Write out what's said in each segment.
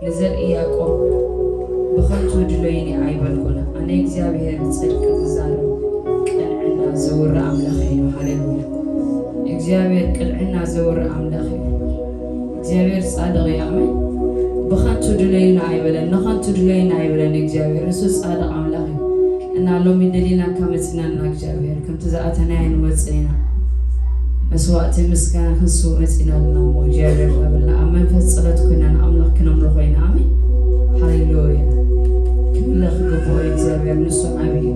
ንዘርኢ ያዕቆብ ብኸንቱ ድሎይኒ ኣይበልኩን። ኣነ እግዚኣብሔር ጽድቂ ዝዛረብ ቅንዕና ዘውሪ ኣምላኽ እዩ። ሃሌሉያ። እግዚኣብሔር ቅንዕና ዘውሪ ኣምላኽ እዩ። እግዚኣብሔር ጻድቕ እዩ። ኣሜን። ብኸንቱ ድሎይኒ ኣይበለን፣ ንኸንቱ ድሎይኒ ኣይበለን። እግዚኣብሔር ንሱ ጻድቕ ኣምላኽ እዩ። እና ሎሚ ደሊናካ መጺናና እግዚኣብሔር፣ ከምቲ ዝኣተናዮ ንወጽእ ኢና። መስዋዕቲ ምስጋና ክንስው መጺና ኣለና እሞ እግዚኣብሔር ክብልና ኣብ መንፈስ ጸሎት ኮይና ንኣምላኽ ክነምልኾ ኢና። ኣሜን። ሃሌሉያ። ክምለኽ ክግብኦ እግዚኣብሔር ንሱ ዓቢ እዩ።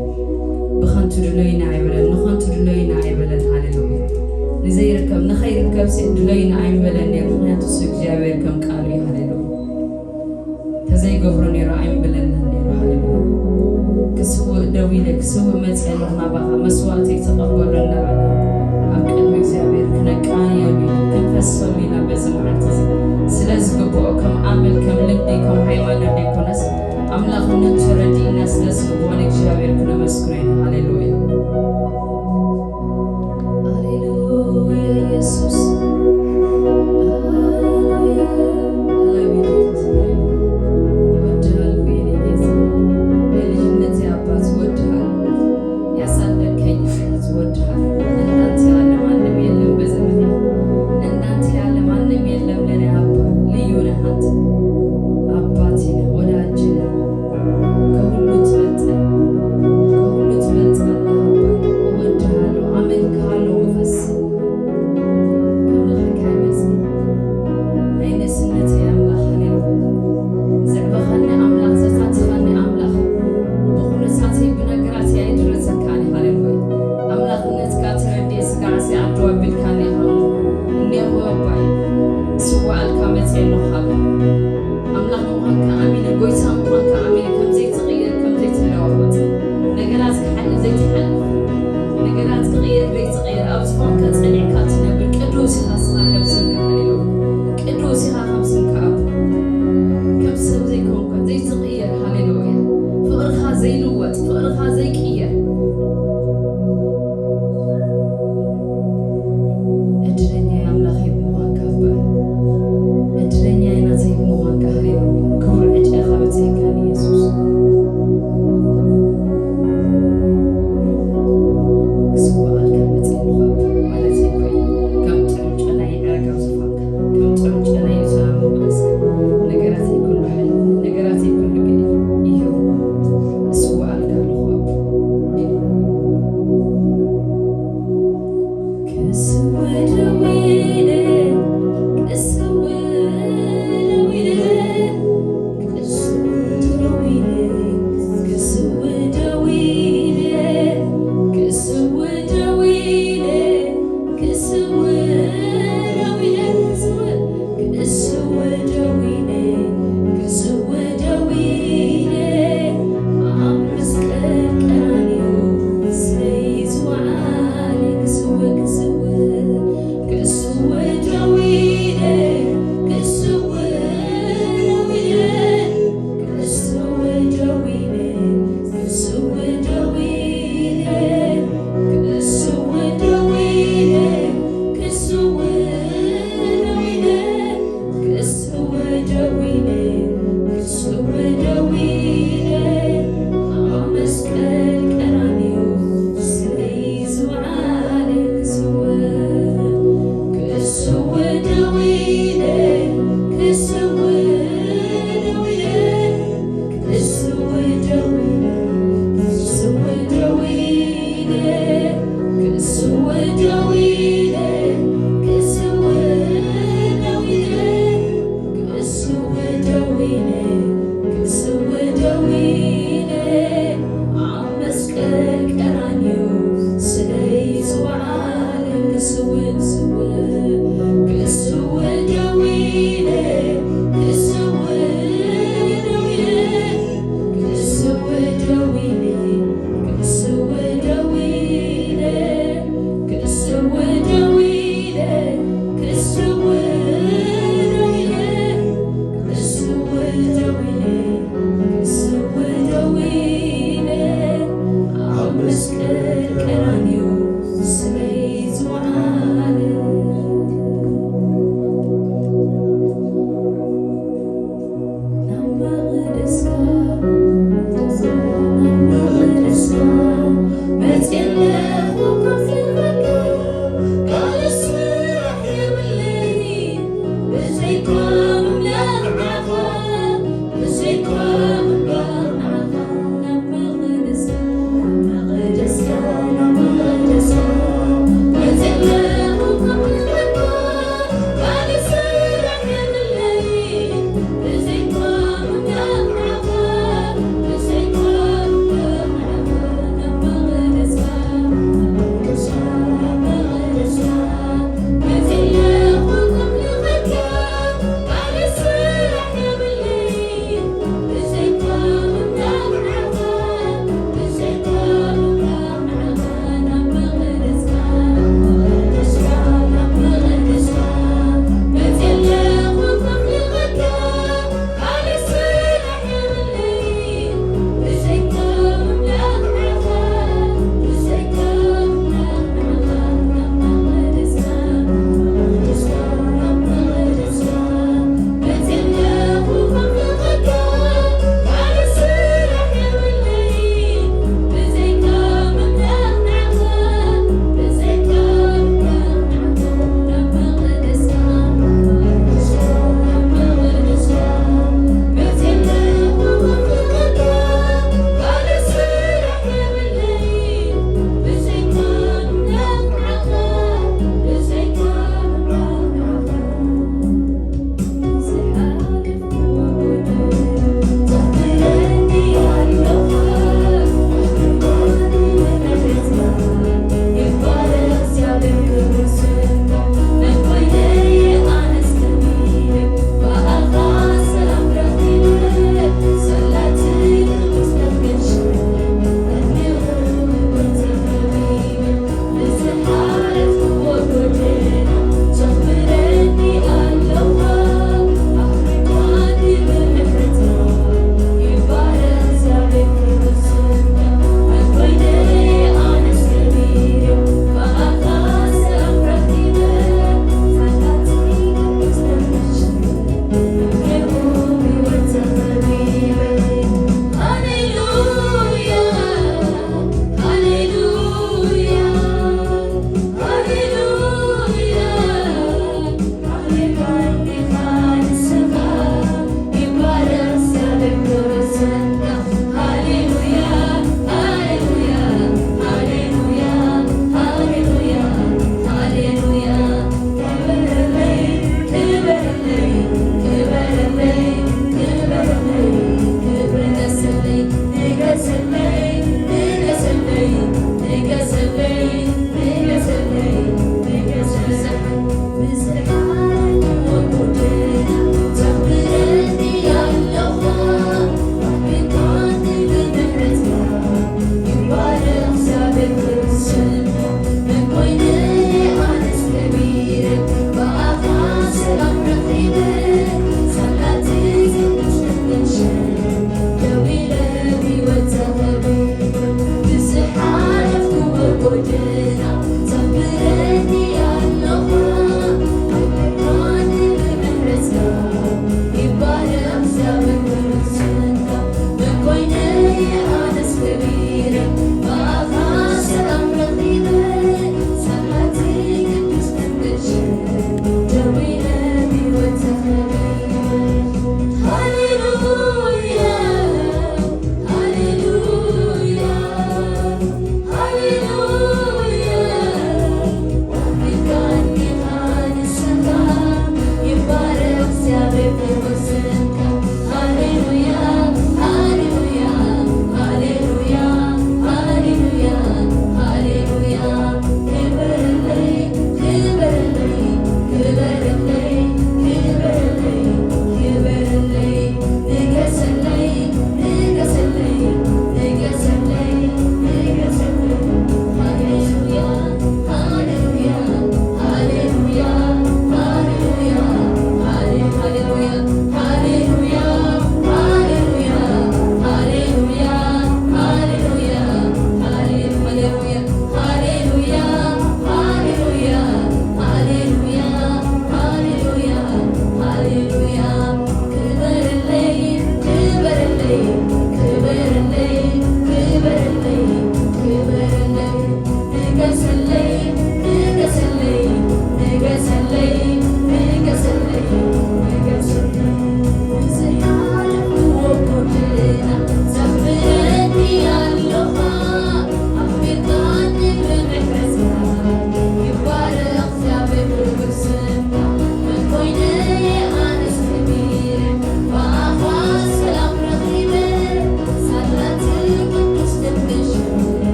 ብኸንቱ ድሎይና ኣይበለን፣ ንኸንቱ ድሎይና ኣይበለን። ሃሌሉያ። ንዘይርከብ ንኸይርከብ ሲ ድሎይና ኣይምበለን ነይሩ፣ ምኽንያቱ እሱ እግዚኣብሔር ከም ቃሉ እዩ። ሃሌሉያ። ተዘይገብሮ ነይሩ ኣይምበለናን ነይሩ። ሃሌሉያ። ክስውእ ደው ኢለ ክስውእ መፅእ ኣለኹ ናባኻ መስዋዕተይ ተቐበሎ እናበለ ኣብ ቅድሚ እግዚኣብሔር ክነቃንየሉ ኢና፣ ክንፈሰሉ ኢና በዚ መዓልቲ እዚ። ስለ ዝግብኦ ከም ኣመል ከም ልምዲ ከም ሃይማኖት ዘይኮነስ ኣምላኽነቱ ተረዲእና ስለ ዝግብኦ ንእግዚኣብሔር ክነመስግኖ ኢና። ሃሌሉያ። ሃሌሉያ ኢየሱስ። ሃሌሉያ። I love you Jesus. እወድሃለሁ የኔ ጌታ። የልጅነቴ አባት እወድሃለሁ። ያሳደግከኝ አባት እወድሃለሁ። እንዳንተ ያለ ማንም የለም በዘመኔ። እንዳንተ ያለ ማንም የለም ለኔ አባት። ልዩ ነህ አንተ። አባቴ ነህ፣ ወዳጄ ነህ። ከሁሉ ትበልጣለህ፣ ከሁሉ ትበልጣለህ አባዬ። እወድሃለሁ፣ አመልክሃለሁ፣ እፈስ ከምልኸካ ይመጽእ። ናይ ንእስነተይ ኣምላኽ፣ ሃሌሉያ። ዘዕበኸኒ ኣምላኽ፣ ዘታትኻኒ ኣምላኽ፣ ብኹነታተይ ብነገራተይ ኣይድረዘካን፣ ሃሌሉያ። ኣምላኽነትካ ተረዲኤ ስጋዕሲ ዓዱ ኣቢልካኒ ኢኻ እሞ፣ እኔሆ ኣባይ፣ ስዋኣልካ መጽኤ ኣለኹ። ኣምላኽ ምዃንካ ኣሚነ፣ ጎይታ ምዃንካ ኣሚነ፣ ከም ዘይትቕየር፣ ከም ዘይትለዋወጥ፣ ነገራት ክሓልፍ ዘይትሓልፍ፣ ነገራት ክቕየር ዘይትቕየር፣ ኣብ ዝፋንካ ጸኒዕካ ትነብር ቅዱስ ኢኻ ንስኻ ከም ስምካ። ሃሌሉያ። ቅዱስ ኢኻ ከም ስምካ ኣቦ። ከም ሰብ ዘይኮንካ፣ ዘይትቕየር። ሃሌሉያ። ፍቕርኻ ዘይልወጥ፣ ፍቕርኻ ዘይቅየር። ዕድለኛ ኣምላኸይ ብምዃንካ ኣባይ፣ ዕድለኛ ናተይ ብምዃንካ፣ ሃሌሉያ። ክቡር ዕጨኻ በጺሕካኒ ኢየሱስ። ክስዋኣልካ መጺኤ ኣለኹ ኣባ ማለት እኮ እዩ። ከም ጥዑም ጨና ይዕረግ ኣብ ዝፋንካ፣ ከም ጥዑም ጨና እዩ እቶና መቕደስካ። ነገራተይ ኩሉ ሓሊፉ፣ ነገራተይ ኩሉ ግን እዩ። ክስዋኣልካ ኣለኹ ኣባ።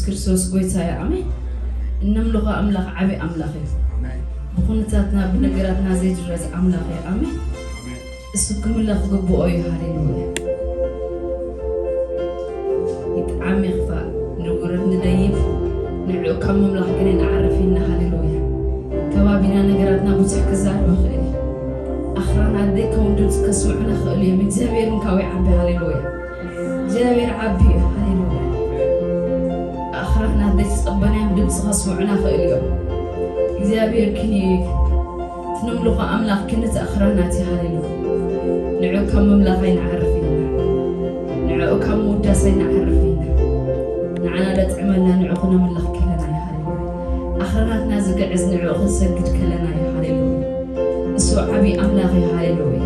ክርስቶስ ጎይታ እዩ። ኣሜን። እነምልኾ ኣምላኽ ዓቢ ኣምላኽ እዩ። ብኹነታትና ብነገራትና ዘይድረዝ ኣምላኽ እዩ። ኣሜን። እሱ ክምለኽ ግብኦ እዩ። ሃሌሉያ። ይጥዓም ይኽፋእ ንውረድ ንደይብ ንዕኡ ካብ ምምላኽ ግን ንዓርፍ ኢና። ሃሌሉያ። ከባቢና ነገራትና ብዙሕ ክዛረብ ይኽእል እዩ። ኣኽራናት ዘይከውን ድምፂ ከስምዑና ይኽእሉ እዮም። እግዚኣብሔር እንካዊ ዓቢ። ሃሌሉያ። እግዚኣብሔር ዓቢ እዩ። ሃሌሉያ። ኣኽራናት ዘይተጸበናዮም ድምፂ ከስምዑና ይኽእሉ እዮም። እግዚኣብሔር ክንይ ትንምልኾ ኣምላኽ ክንት ኣኽራናት እዩ። ሃሌሉያ። ንዑ ካብ ምምላኽ ኣይንዓርፍ ኢና። ንዑ ካብ ምውዳስ ኣይንዓርፍ ኢና። ንዓና ደጥዕመልና ንዑ ክነምልኽ ከለና እዩ። ሃሌሉያ። ኣኽራናትና ዝግዕዝ ንዑ ክንሰግድ ከለና እዩ። ሃሌሉያ። እሱ ዓቢ ኣምላኽ እዩ። ሃሌሉያ።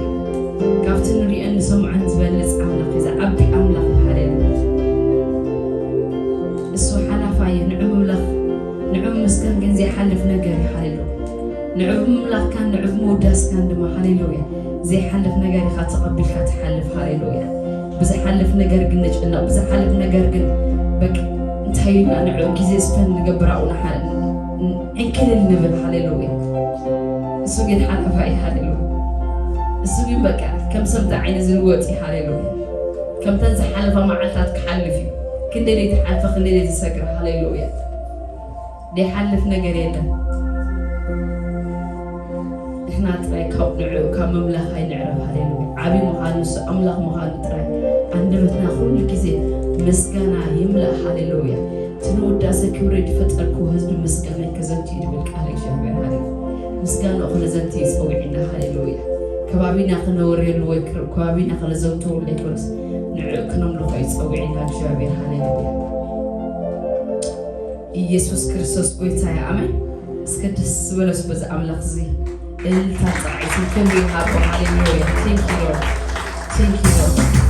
ካብቲ ንሪኦን ንሰምዖን ዝበልጽ ኣምላኽ እዩ። ዝዓቢ ኣምላኽ እዩ። ሃሌሉያ። እሱ ሓላፋ እዩ። ንዑ ምምላኽ፣ ንዑ ምስጋን ግን ዘይሓልፍ ነገር እዩ። ሃሌሉያ። ንዑ ብምምላኽካን ንዑ ብምውዳስካን ድማ፣ ሃሌሉያ፣ ዘይሓልፍ ነገር ኢኻ ተቐቢልካ ትሓልፍ። ሃሌሉያ። ብዝሓልፍ ነገር ግን ንጭነቕ፣ ብዝሓልፍ ነገር ግን በቃ እንታይ ኢልና ንዑ ግዜ ስፐንድ ንገብር፣ ኣብኡ ንሓ-፣ ዕንክልል ንብል። ሃሌሉያ። እሱ ግን ሓላፋ እዩ። ሃሌሉያ። እሱ ግን በቃ ከም ሰምቲ ዓይኒ ዝልወጥ እዩ። ሃሌሉያ። ከምተን ዝሓለፋ መዓልታት ክሓልፍ እዩ። ክንደይ ደይ ትሓልፈ፣ ክንደይ ደይ ዝሰግረ። ሃሌሉያ። ዘይሓልፍ ነገር የለን። ንሕና ጥራይ ካብ ንዕኡ ካብ ምምላኽ ኣይንዕረፍ። ሃሌሉያ። ዓቢ ምዃኑ፣ እሱ ኣምላኽ ምዃኑ ጥራይ ኣንደበትና ኩሉ ግዜ ምስጋና ይምላእ። ሃሌሉያ። እቲ ንውዳሰ ክብሪ ዝፈጠርክዎ ህዝቢ ምስጋና ከዘንቱ እዩ ዝብል ቃል እግዚኣብሔር። ሃሌሉያ። ምስጋናኡ ክነዘንቱ እዩ ጸዊዕና። ሃሌሉያ። ከባቢና ክነወርየሉ ወይ ክር-፣ ከባቢና ክነዘውተወሉ ኣይኮነስ፣ ንዕኡ ክነምልኾ እዩ ጸዊዕና እግዚኣብሔር። ሃሌሉያ። ኢየሱስ ክርስቶስ ጎይታ እዩ። ኣሜን። እስከ ደስ ዝበለስ በዚ ኣምላኽ እዚ እልልታ ጻዕቱ ክብሪ ይሃቦ። ሃሌሉያ። Thank you Lord። Thank you Lord።